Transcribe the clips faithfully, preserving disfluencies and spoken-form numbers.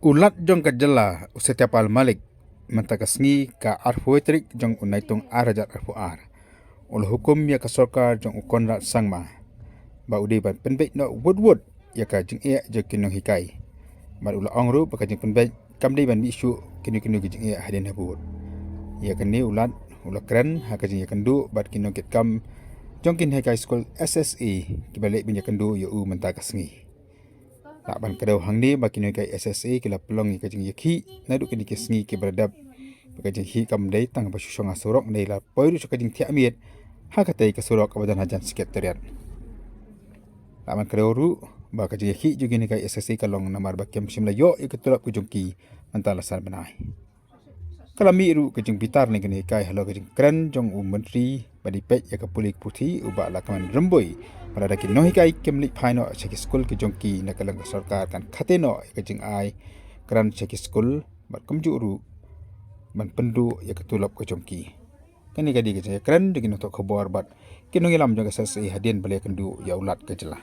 U Lat jong ka jylla, u Satyapal Malik, mynta ka sngi ka arphew tarik jong u Naitung ar hajar arphew ar, u la hukum ïa ka sorkar jong u Conrad Sangma ba u dei ban pynbeit noh wut wut ïa ka jingeh jong ki nonghikai. Bad u la ong ruh ba ka jingpynbeit kam dei ban mih shuh kino kino ki jingeh hadien habud. Ïa kane u Lat u la kren ha ka jingïakynduh bad ki nongkitkam jong ki nonghikai skul S S A kiba leh ban ïakynduh ïa u mynta ka sngi. Lah ban kdew hangne ba ki nonghikai S S A ki la pynlong ïa ka jingïakhih naduh kine ki sngi kiba la dep. Ba ka jingïakhih kam dei tang ba shu shong ha surok, dei la poi ruh sha ka jingthiah miet ha katei ka surok kaba don hajan Secretariat. Lah ban kdew ruh ba ka jingïakhih jong ki nonghikai S S A ka long namar ba kim shym la ïoh ïa ka tulop ka jong ki mynta la san bnai. Ka la mih ruh ka jingbitar na ki nonghikai halor ka jingkren jong u Myntri ba dei peit ïa ka pule ka puthi, u Bah Lahkmen Rymbui, ba lada ki nonghikai kim leit phai noh sha ki skul ki jong ki na ka liang ka sorkar kan khaten noh ïa ka jingai kren sha ki skul bad kumjuh ruh ban pynduh ïa ka tulop ka jong ki. Kane ka dei ka jingkren jong ki nongthoh khubor bad ki nongïalam jong ka S S A hadien ba la ïakynduh ïa u Lat ka jylla.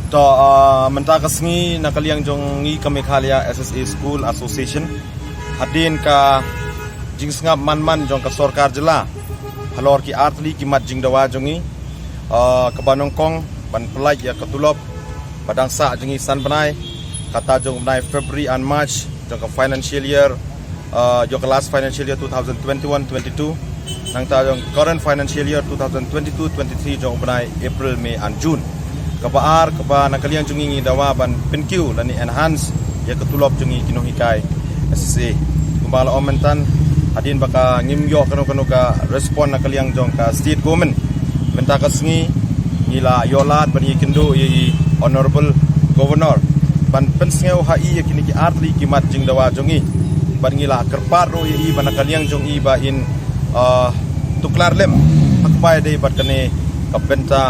To, ah, mynta ka sngi na ka liang jong ngi ka Meghalaya S S A School Association, hadien ka jingsngap man man jong ka sorkar jylla halor ki artylli ki mat jingdawa jong ngi, ah, kaba nyngkong ban pyllait ïa ka tulop ba dang sah jong ngi san bnai, kata jong u bnai February and March jong ka financial year, uh, jong ka last financial year two thousand twenty-one twenty-two, nangta jong current financial year two thousand twenty-two twenty-three jong u bnai April, May and June. Kaba ar, kaba na ka liang jong ngi ngi dawa ban pynkiew lane enhance ïa ka tulop jong ngi ki nonghikai S S A. Kumba la ong mynta, hadien ba ka ngim ïoh kano kano ka respond na ka liang jong ka state government, mynta ka sngi ngi la ïoh lad ban ïakynduh ïa i Honorable Governor ban pynsngew ha i ïa kine ki artylli ki mat jingdawa jong ngi. Bad ngi la kyrpad ruh ïa i ba na ka liang jong i ba in, ah, tuklar lem ha kaba ïadei bad kane ka bynta,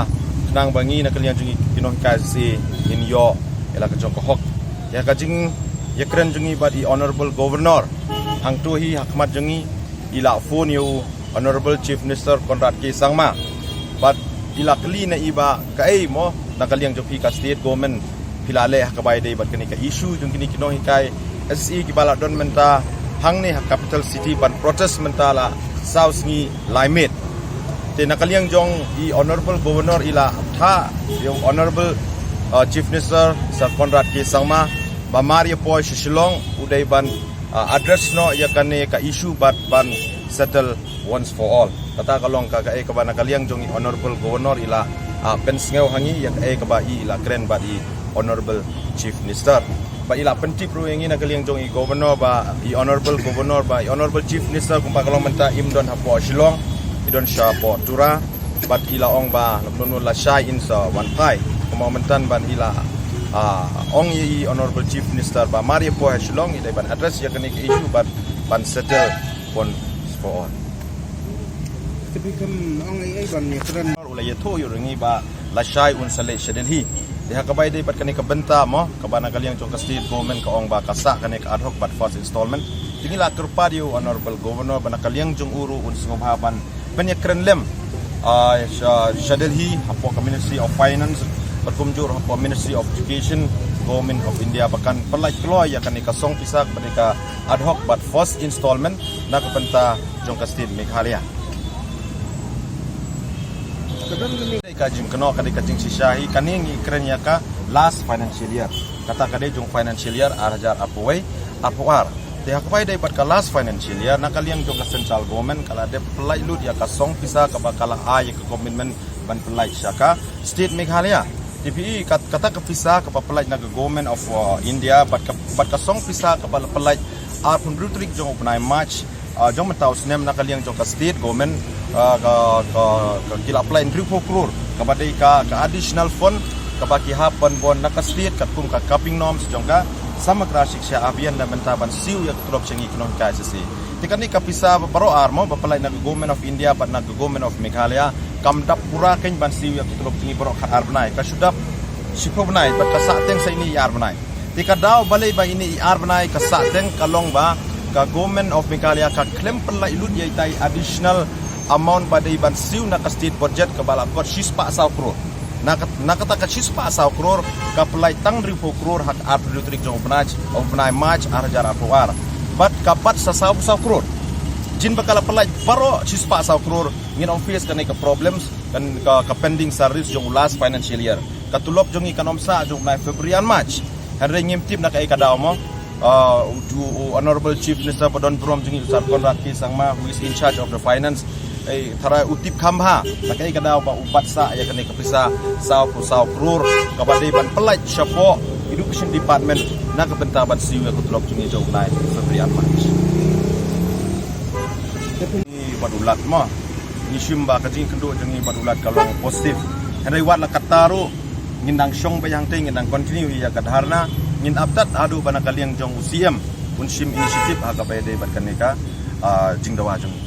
khnang ba ngi na ka liang jong ngi ki nonghikai S S A ngin ïoh ïa la ka jong ka hok. Ïa ka jingïakren jong ngi bad i Honorable Governor hangto hi ha khmat jong ngi, i la phone ïa u Honorable Chief Minister Conrad K Sangma bad i la kylli na i ba kaei mo na ka liang jong phi ka state government phi la leh ha kaba ïadei bad kane ka issue jong kine ki nonghikai S S A kiba la don mynta hangne ha capital city ban protest mynta la saw sngi lai miet. Te na ka liang jong i Honorable Governor i la thah ïa u Honorable, uh, Chief Minister Sir Conrad K Sangma ba mar ïa poi sha Shillong u dei ban, uh, address noh ïa kane ka issue bad ban settle once for all. Kata ka long ka kaei kaba na ka liang jong i Honorable Governor i la, ah, pynsngew ha ngi ïa kaei kaba i la kren bad i Honorable Chief Minister. Ba i la pyntip ruh ïa ngi na ka liang jong i Governor ba i Honorable Governor ba i Honorable Chief Minister kumba ka long mynta im don hapoh Shillong, i don shapoh Tura. Bad i la ong ba la pynlong lashai in sa wan phai. Kumba mynta ban i la, ah, ong ïa i Honorable Chief Minister ba mar ïa poi ha Shillong i dei ban address ïa kane ka issue bad ban settle once for all. Te phi khlem ong ei ei ban ïakren. U la ïathuh ïa u ring i ba lashai un sa leit sha Delhi. Te ha kaba ïadei bad kane ka bynta mo kaba na ka liang jong ka state government ka ong ba ka sah kane ka ad hoc bad first installment. Te ngi la kyrpad ïa u Honorable Governor ba na ka liang jong u ruh un sngewbha ban pynïakren lem, ah, sha, sha Delhi hapoh ka Ministry of Finance bad kumjuh hapoh Ministry of Education Government of India ba kan pynlait kloi ïa kane ka song pisa kaba dei ka ad hoc bad first installment na ka bynta jong ka state Meghalaya. Ka jingkynnoh ka dei ka jingshisha hi, kane ngi kren ïa ka last financial year. Kata ka dei jong financial year ar hajar arphew wei arphew ar. Te ha kaba ïadei bad ka last financial year na ka liang jong ka central government ka la dep pynlait lut ïa ka song pisa kaba ka la ai ïa ka commitment ban pynlait sha ka state Meghalaya. Te phi i kat-, kata ka pisa kaba pynlait na ka Government of, uh, India bad ka, bad ka song pisa kaba la pynlait arphew hynriew tarik jong u bnai March, uh, jong mynta u snem na ka liang jong ka state government, uh, ka, ka, ka ki la pynlait hynriewphew klur kaba dei ka, ka additional fund kaba ki hap ban bun na ka state katkum ka capping norms jong ka Samagra Shiksha Abhiyan na bynta ban siew ïa ka tulop jong ki nonghikai shisha. Te kane ka pisa ba baroh ar mo ba pynlait na ka Government of India bad na ka Government of Meghalaya kam dap pura kein ban siew ïa ka tulop jong ki baroh khatar bnai, ka shu dap shiphew bnai bad ka sahteng sa ine i ar bnai. Te ka daw balei ba ine i ar bnai ka sahteng ka long ba ka Government of Meghalaya ka khlem pynlait lut ïa itai additional amount ba dei ban siew na ka state budget kaba la kot shispah saw klur. Na ka, na kata ka shispah saw klur ka pynlait tang hynriewphew klur ha ka arphew hynriew tarik jong u bnai, u bnai March ar hajar arphew ar. Bad ka bat sa sawphew saw klur. Jin ba ka la pynlait baroh shispah saw klur, ngin ym face kane ka problems, kan ka, ka pending salaries jong u last financial year. Ka tulop jong ngi kan ym sah jong u bnai February and March. Hynrei ngim tip na kaei ka daw mo. Uh, u, u Honorable Chief Minister ba don burom jong ngi u Sir Conrad K Sangma, who is in charge of the finance, eh, tharai u tip kham bha na kaei ka daw ba u bat sah ïa kane ka pisa sawphew saw klur kaba dei ban pynlait shapoh Education Department na ka bynta ban siew ïa ka tulop jong ngi jong u bnai February ar March. Ngi bad u Lat mo, ngi shim ba ka jingkynduh jong ngi bad u Lat ka long positive. Hynrei wat la katta ruh ngin dang shong ba ïa hangtei, ngin dang continue ïa ka dharna, ngin ap tad haduh ba na ka liang jong u C M un shim initiative ha kaba ïadei bad kane ka, ah, jingdawa jong ngi.